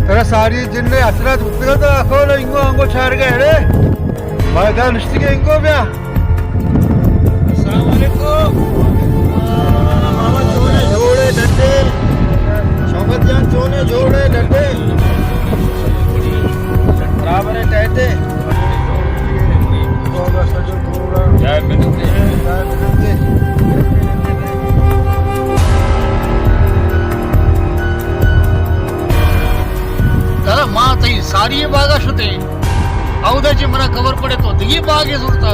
ترا ساری جن ءِ اثرات بوتگ ات، اکول انگو انگو چارگ ءَ اڑے۔ ما ادا نشتگ انگو بیا۔ السلام علیکم۔ ماما چونے جوڑے ڈڈے۔ شوکت جان چونے جوڑے ڈڈے۔ برابر ہے ٹائٹ ہے۔ جائے بنتے۔ جائے بنتے۔ ترا ما تئی ساری باغا شتے۔ اودا چہ منا خبر پڑے تو دگی باغے زرتا۔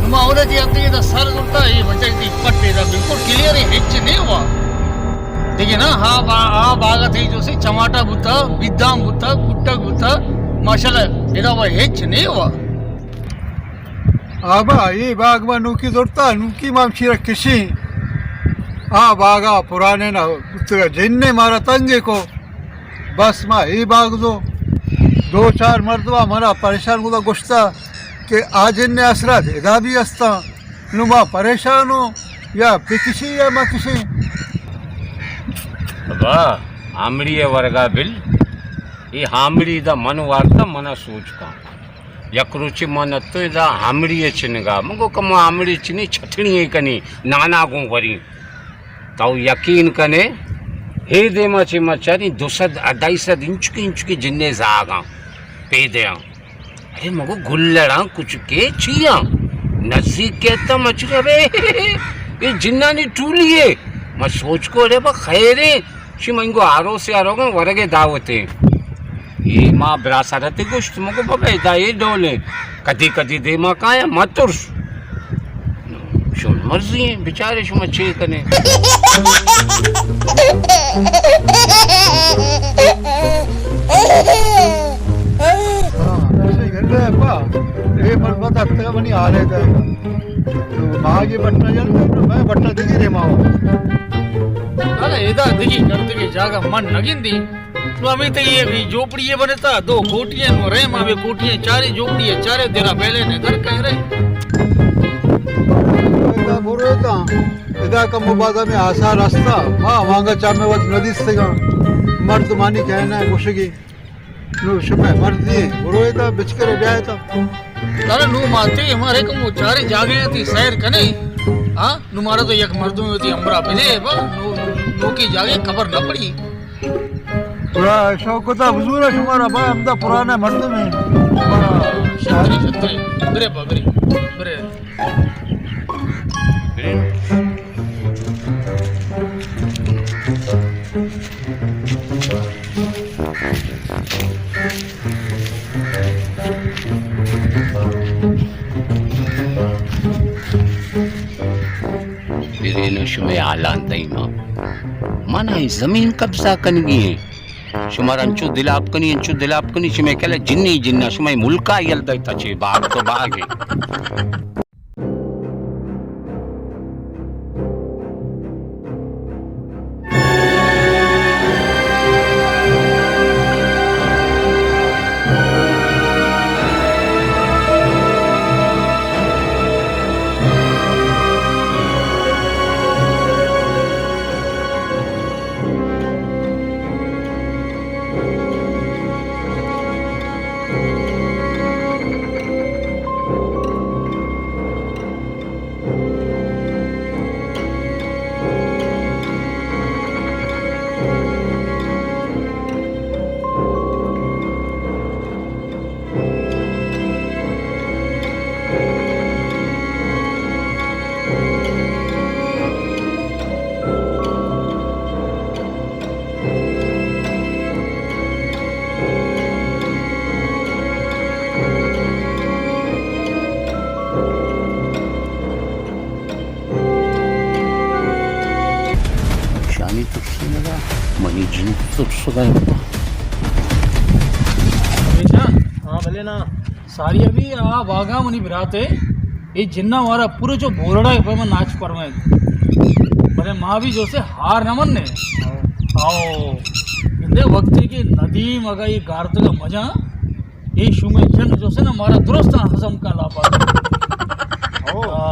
نو ما اودا چہ اتے دا سر زرتا، اے بچہ تئی پٹے دا بالکل کلیئر ہے، ہچ نہیں ہوا۔ دیکھے نا، ہاں، با-، آ باغ تئی جو سے چماٹا بوتا، بیدام بوتا، کٹک بوتا، ماشاءاللہ، ادا وہ ہچ نہیں ہوا۔ آبا، اے باغ ما نوکی زرتا، نوکی ما چیرا کشیں۔ آ باغا پرانے نا بوتگا جن نے مارا تنگے کو۔ بس ما اے باغ زو۔ دو چار مردما منا پریشان گودا گوشتا کہ آ جن نے اثرات ادا بھی ہستاں۔ نو ما پریشان ہوں یا بکشی یا مکشی۔ بابا، آمڑی ورگا بل، اے آمڑی دا من وارتا منا سوچ کن۔ یک روچے من اتو ادا آمڑی چنگا، من گو کمو آمڑی چنی چٹنی کنی، نانا گوں وری۔ تو یقین کنے، اے دیما چہ ما چاریں دو سد، اڈائی سد انچکی انچکی جنے زاگاں، پیدیاں۔ ارے مگو گلڑاں کچکے چیاں؟ نزیک کہتا مچ ارے، اے جنانی ٹولی ہے۔ ما سوچ کو ارے با خیریں، شی منگو آروسے آروگاں ورگے دعوتیں۔ اے ما براسارتے گوشت، مگو بابا ادا اے ڈولیں۔ کدی کدی دیما کایاں مترس۔ شون مرضی ہیں، بیچارے شما چے کنے۔ ہاں، ایسے ہی گھر گئے ابا۔ اے مرد بات اب تک منی حالے دا۔ تو ماں یہ بٹنا جانتا ہے، میں بٹنا دے دے ماں۔ نہ، نہ، ادا دگی کر دگی جاگہ من نگندی۔ نو ہمے تئی اے بھی جھوپڑی ء بنتا، دو کوٹی ء، نو رحم آ بے کوٹی ء چارے، جھوپڑی ء چارے، دیرا بیلے نے در کئے رے۔ ادا بروتاں، ادا کمو بازا میں آثار ہستا، ما وانگا چا میں وت ندیستگاں، مردمانی کہنا ہے گوشگی، نو شمے مردی، بروتا بچکرے بیایتا۔ ترا نو ماتے ہمارے کمو چارے جاگے تئی سیر کنے، ہاں؟ نو مارا تو یک مردم وتی ہمراہ بدے با، نو، نو کی جاگے خبر نہ پڑی۔ گڑا شوکت ء بزور ء شمارا با ہمدا پرانا مردم ہیں۔ شتری، شتری۔ برے با، برے، برے۔ برین شمئے حالان دئیما۔ منا اے زمین قبضہ کنگی ہیں۔ شمارا انچو دلاپ کنی، انچو دلاپ کنی، شمئے کلہ جنی جنا، شمئے ملکا یل دئیتا چے باغ تو باغے۔ شانی ترسینگا، منی جند ترسگا۔ ہمیشہ؟ ہاں، بلے نا۔ ساری ابھی آ باغا منی براتے، اے جناں مارا پورے چو بورڑا پہ من ناچ پرمائے۔ بلے ما بھی جو سے ہار نہ مننے۔ آؤ۔ گندے وقتی کہ ندیم اگا یہ گارتگا مجاں، اے شومیں جن جو سے نا مارا درستاں ہضم کا لاپا۔ او۔ آ۔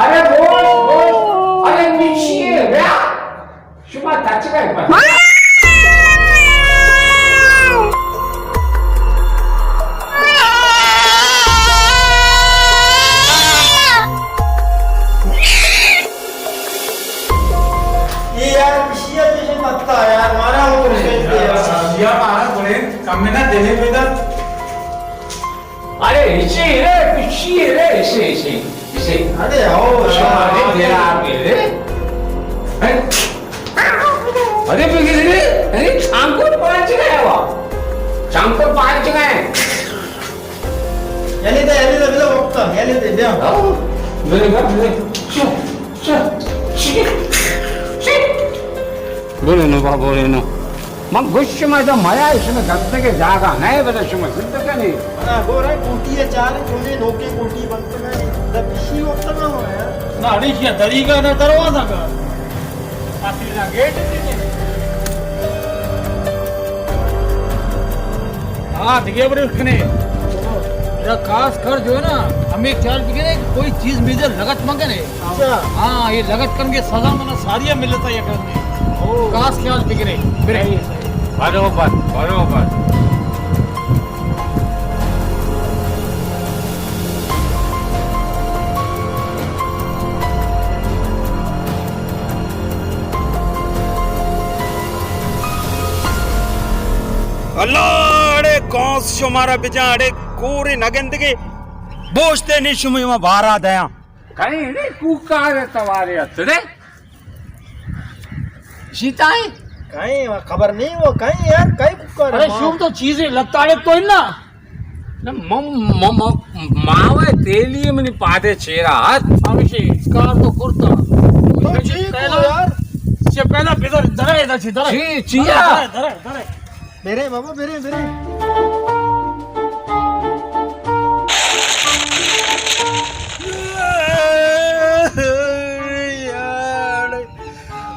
ارے بوش، بوش۔ ارے نشی ریا۔ شما تچگئے پر۔ اے یار، پشیا پیشے متا یار، مارا ہو تو شیش دے یار۔ یا مارا بولے، کم نہ دلے پیدا۔ ارے، ہچی رے، پشی رے، ہچی، ہچی، ہچی۔ ارے، او، شما رے، او، دیرا آ گئے رے۔ ہیں؟ ارے، بگڑ رے، ارے، چانکو پانچ گئے ہوا۔ چانکو پانچ گئے۔ یعنی دے، یعنی دے، بلا وقت، یعنی دے، بیا۔ ہاں، میرے گھر، میرے، شو، شو، شو، شو۔ بولے نو با، بولے نو۔ من گوشت شما ادا میا، شما گندگے جاگہ نئے، بلے شما زندگے نئے۔ منا گورا کوٹی ء چار، چونے نوکیں کوٹی بنتگ ء، دا پشی وقت نہ ہوا یار۔ نہ، اڑے شیا دریگا نہ دروازہ کا۔ آسری نہ گیٹ دینے۔ ہاں، دگہ برے کنے۔ ادا خاص کر جو ہے نا، ہمیں خیال بکنے کہ کوئی چیز میزے لگت مکنے۔ اچھا۔ ہاں، یہ لگت کنگے سزا منا ساریا ملتا یہ کرنے۔ او۔ خاص خیال بکنے۔ برے۔ صحیح، صحیح۔ بروبر، بروبر۔ اللہ، اڑے کونس شمارا بجان، اڑے کورے نگندگے۔ بوشتے نی شمے ما بارا دیاں۔ کئے نی کوکار توارے اتڑے۔ شیتائیں؟ کئے، خبر نہیں وہ کئے یار، کئے کوکار ارے ما۔ شوم تو چیزیں لتاڑے تو نا۔ نہ، م-، م-، م-، ماوے تیلی منی پادے چیرا ہت۔ ہمیشہ کار تو کرتا۔ تو چی کو یار؟ چے پہلا بدر درے دا چی درے۔ چی، چیا؟ درے، درے، درے۔ میرے بابا، میرے، میرے۔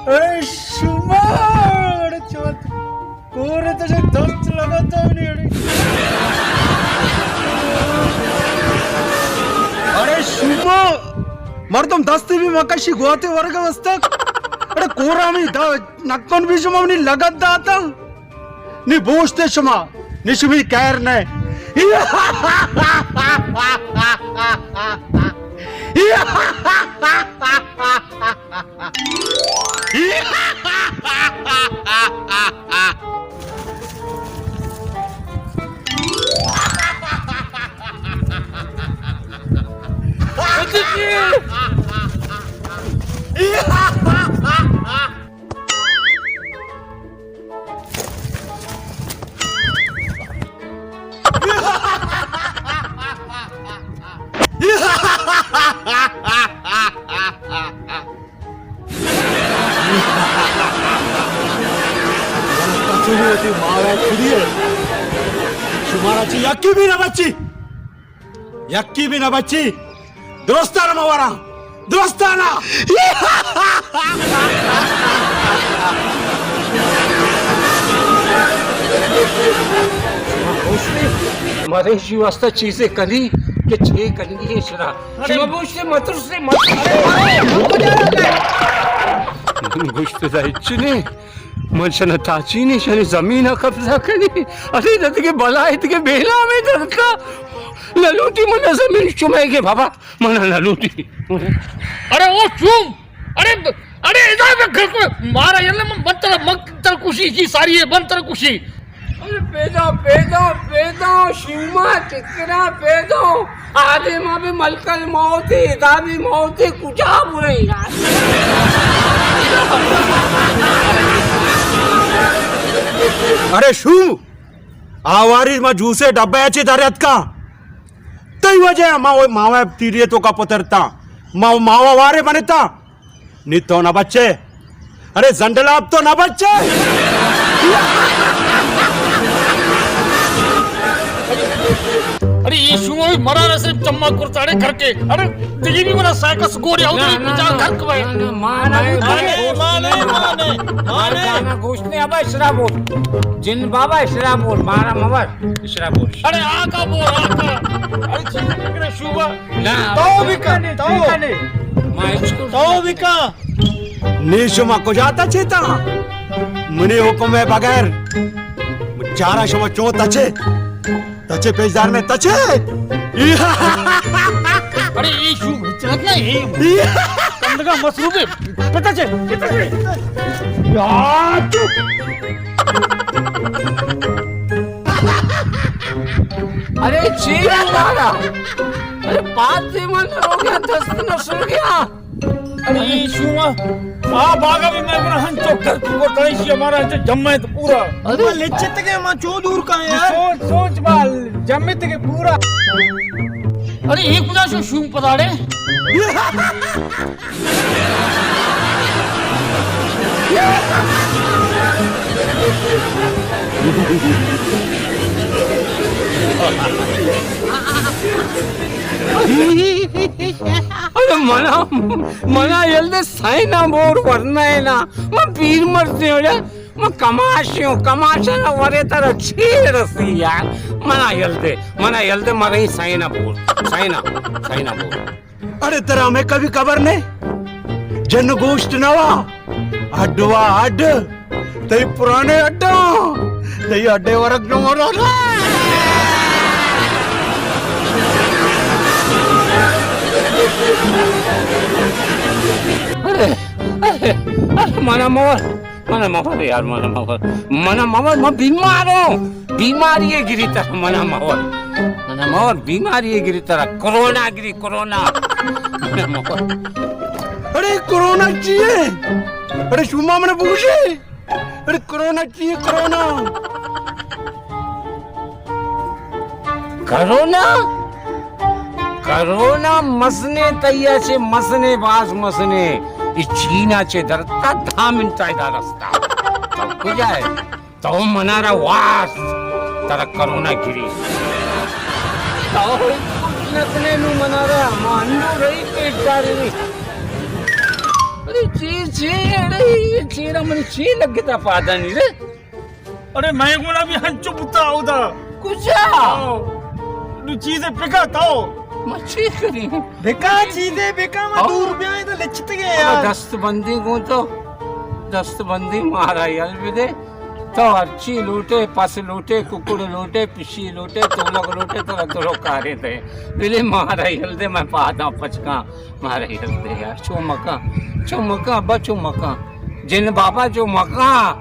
اڑے شما، اڑے چوت، کورے تو دست لگتا نہیں اڑے۔ اڑے شما، مردم دستی بھی مکشی گواتے ورگا وستک۔ اڑے کورا می دا نکن بھی شما منی لگت داتا۔ نی بوشتے شما، نی شمی کئیر نہ۔ شمارا چی یکی بھی نہ بچی۔ یکی بھی نہ بچی۔ درستانا مہ وراں۔ درستانا۔ مریشی واسطہ چیزے کنی کہ چے کنگی ہے شرا۔ شما بوشتے مترسے مت-، من گوشت دا ہچ نے۔ من شنا تاچینی، شنی زمین قبضہ کنی۔ ارے ددگے بلائے دگے بیلا میں درتا۔ نہ لوٹی من زمین شمے کے بابا۔ من نہ لوٹی۔ ارے او چوم، ارے، ارے ادا میں گھر کو مارا یلا من بنتر، من تر کشی کی ساری ہے، بنتر کشی۔ ارے پیدا، پیدا، پیدا، شیما چکنا پیدا۔ آدم ابھی ملک الموت ہے، ادا بھی موت ہے، کجا برے یار۔ ارے شو، آواری ما جوسے ڈبے اچے در اتکا۔ تئی وجہ ما، ماوا تیری تو کا پترتا۔ ما، ماوا وارے بنتا۔ نی تو نہ بچے۔ ارے زنڈلاب تو نہ بچے۔ ارے یہ شوم مرا رسے چما کرتا۔ ارے گھر کے، ارے دگی بھی مرا سائیکس گوڑی آؤ۔ نہ، نہ، پچا نہ، گھر کو ہے۔ نہ، نہ، ماں نہ، نہیں، ماں نہیں، ماں نہیں، ماں نہیں، ماں نہیں۔ گانا گوشت نے ابا اشرا بول۔ جن بابا اشرا بول، مارا مور۔ اشرا بول۔ ارے آقا بول، آقا۔ ارے چیز بکڑے شوبا۔ نہ، تو بھی کر، تو۔ تو بکا۔ نی شما کجا تچیتا؟ منی حکم ءِ بغیر۔ چارا شما چو تچے؟ تچے پیشدار میں تچے۔ ارے، اے شو چلت نہ، اے کندگا مصروف ہے۔ پتہ چے، پتہ چے۔ یار، چپ۔ ارے، چی مارا؟ ارے، پاتے من رو گیا، دست نہ سر گیا۔ ارے، اے شوما، آ باغا بھی میں گنا ہنچو گھر کو تریشی ہمارا ہنچو جمع ہے تو پورا۔ ارے، لچت کے ما چو دور کا ہے یار۔ سوچ، سوچ بال، جمع تے کے پورا۔ ارے، اے کجا شو شوم پداڑے؟ ارے منا، منا یل دے سائنا بور ورنا ہے نا۔ من پیر مرتے ہو جا۔ من کماشی ہوں، کماشا نا ورے ترا چیر رسی یار۔ منا یل دے، منا یل دے، مرئی سائنا بور، سائنا، سائنا بور۔ اڑے ترا ہمیں کبھی خبر نہیں، جن گوشت نوا، اڈ وا اڈ، تئی پرانے اڈا، تئی اڈے ورگ جو مرا۔ ارے، ارے، ارے، منا مور، منا مور یار، منا مور، منا مور، من بیمار ہوں۔ بیماری گری تر منا مور، منا مور، بیماری گری تر، کرونا گری، کرونا۔ منا مور۔ اڑے کرونا چی ہے؟ اڑے شما منا بگوشے۔ اڑے کرونا چی ہے؟ کرونا؟ کرونا؟ کرونا مسنے تیا چے مسنے، باز مسنے۔ ای چینا چے درتا دہ منٹ آئے دا رستا۔ تو کجا ہے؟ تو منارا واس، ترا کرونا گری۔ تو ہچ کچھ نہ کنے نو منارا، ما انو رہی پیٹ داری۔ ارے چی، چی، ارے یہ چیرا من چی لگتا پادا نہیں رے۔ ارے میں گونا بھی ہنچو بتا ہودا۔ کجا؟ آؤ۔ نو چیزے پکا تو۔ ما چی کری؟ بکا چیزے بکا، ما آؤ۔ دور بیائیں تو لچتے گئے یار۔ دست بندی گون تو، دست بندی مارا یل بدے۔ تو ہرچی لوٹے، پس لوٹے، ککڑ لوٹے، پشی لوٹے، تولگ لوٹے، تو درو کارے دے۔ بلے مارا یل دے، میں پاداں پچکاں، مارا یل دے یار۔ چو مکاں، چو مکاں، ابا چو مکاں۔ جن بابا چو مکاں،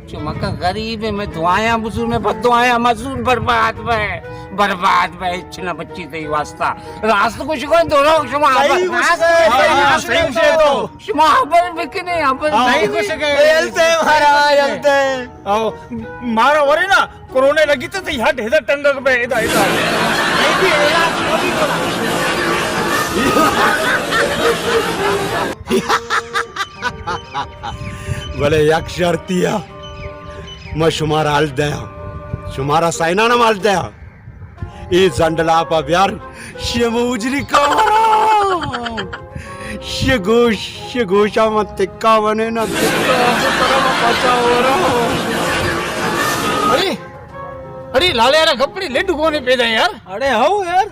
چو مکاں۔ غریب ہے، میں دعایاں بزور، میں بد دعایاں مزور، برباد بے، برباد بے، ہچ نہ بچی تئی واسطہ۔ راست کچھ کو دروغ شما صحیح ہبر، راست کچھ کو۔ ہاں، صحیح کچھ تو۔ شما ہبر بکنے، ہبر ہاں۔ بکنے۔ صحیح کچھ کہ۔ اے ہلتے مارا، ہلتے۔ آؤ، مارا ورے نا، کرونے لگی تو تئی ہڈ ہدا ٹنگک بے، ہدا، ہدا۔ نہیں بھی علاج کبھی کرا۔ بلے یک شرطی ہے، میں شمارا ہل دیاں، شمارا سائنانا ہل دیاں۔ اے زنڈ لاپا بیار، شی موجری کاورا۔ شی گوش، شی گوشا من تکا ونے نا تکا، ترا من پچا ورا۔ ارے، ارے، لالے یارا گپڑی لڈ گونے پیدا یار۔ ارے ہو یار۔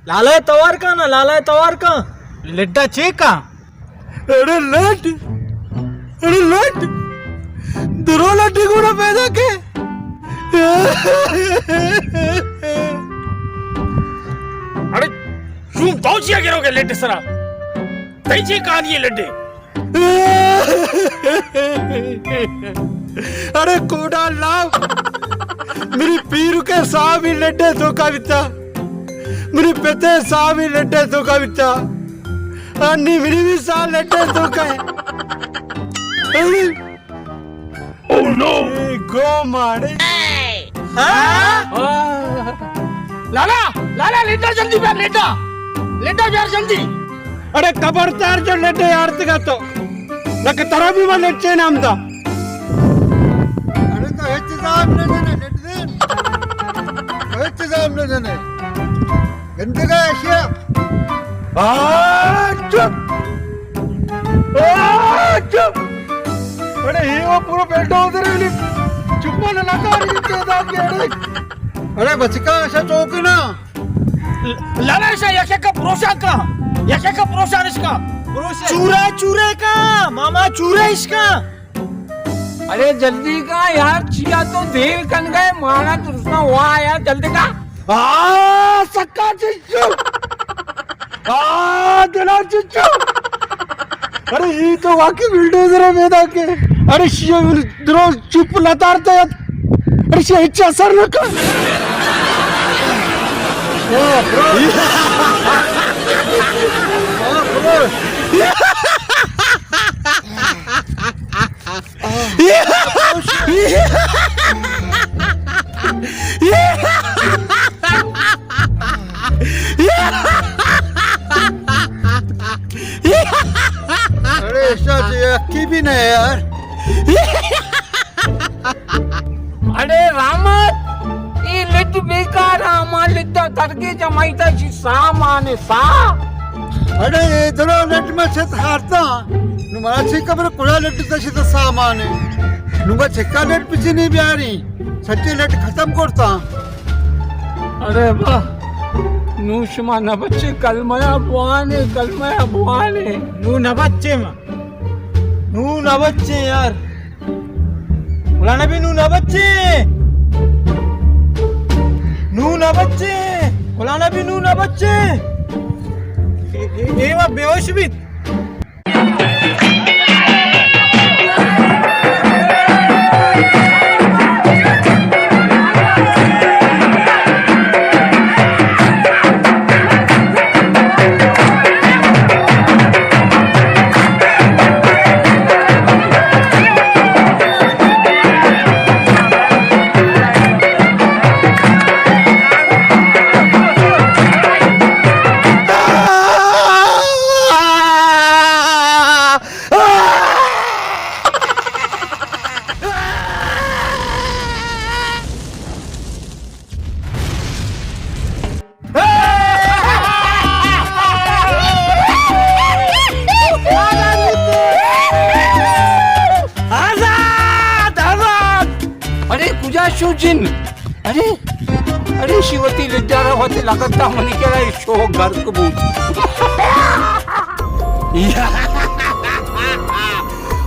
لالے توار کا نا، لالے توار کا۔ لڈا چے کا؟ اڑے لٹ، اڑے لٹ، درو لٹی گونا پیدا کے۔ اڑے شوم تو چیا گرو کے لٹ سرا؟ تئی چے کہانی ہے لڈے؟ اڑے کوڈا لاو، منی پیرو کے صاحب ہی لڈے دھوکا بیتا، منی پتے صاحب ہی لڈے دھوکا بیتا۔ انی منی بھی سال لٹے تو کئے۔ او نو! اے گو ماڑے۔ ہاں؟ لالا، لالا، لڈا جلدی بیار، لڈا۔ لڈا بیار جلدی۔ اڑے خبردار جو لڈے یار تگا تو۔ نہ کہ ترا بھی میں لڈ چے نام دا۔ اڑے تو ہچ حساب نہ جنے، لڈ دے۔ ہچ حساب نہ جنے۔ گندگا اشیا۔ آ، چپ۔ آ، چپ۔ اڑے، ہی وہ پورا بیٹا ادھر ہے، چپ نہ لگا رہی تیزا کے، اڑے۔ اڑے، بچکا، اشا چوکی نا۔ لالا، اشا یک یک کا پروشا کا۔ یکے کا پروشان اشکا۔ پروشان۔ چورے، چورے کا، ماما چورے اشکا۔ ارے جلدی کا یار، چیا تو دیر کن گئے، مارا درسنا ہوا یار، جلدی کا۔ آ، سکا چچو۔ آ، دلا چچو۔ ارے، یہ تو واقعی بلڈوزر ہے میدا کے۔ ارے، شیو درو چپ لتارتا ہے۔ ارے، شیو ہچ اثر نہ کر۔ ارے ایشا چی یکی بھی نہیں یار۔ ارے رحمت، اے لٹ بیکار، ہما لٹا ترکے جمائیتا چی سامان سا۔ اڑے اے درو لٹ ما چت ہارتا۔ نو مارا چی خبر کڑا لٹ تا چی تا سامان ہے۔ نو ما چکا لٹ پچی نہیں بیاری۔ سچے لٹ ختم کرتا۔ ارے با، نو شما نہ بچے، کلمہ بوانے، کلمہ بوانے۔ نو نہ بچے ما۔ نو نہ بچے یار۔ مولانا بھی نو نہ بچے۔ نو نہ بچے۔ مولانا بھی نو نہ بچے۔ اے، اے، اے وا بے ہوش بیت۔ آزاد! آزاد! ارے کجا شو جن؟ ارے، ارے شی وتی لڈارا وتی لگتا منی کرا شو گرک بوت۔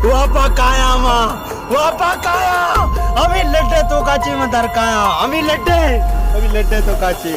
واپا کایا ما، واپا کایا۔ ہمیں لڈے تو کاچے میں در کایا، ہمیں لڈے، ہمیں لڈے تو کاچے۔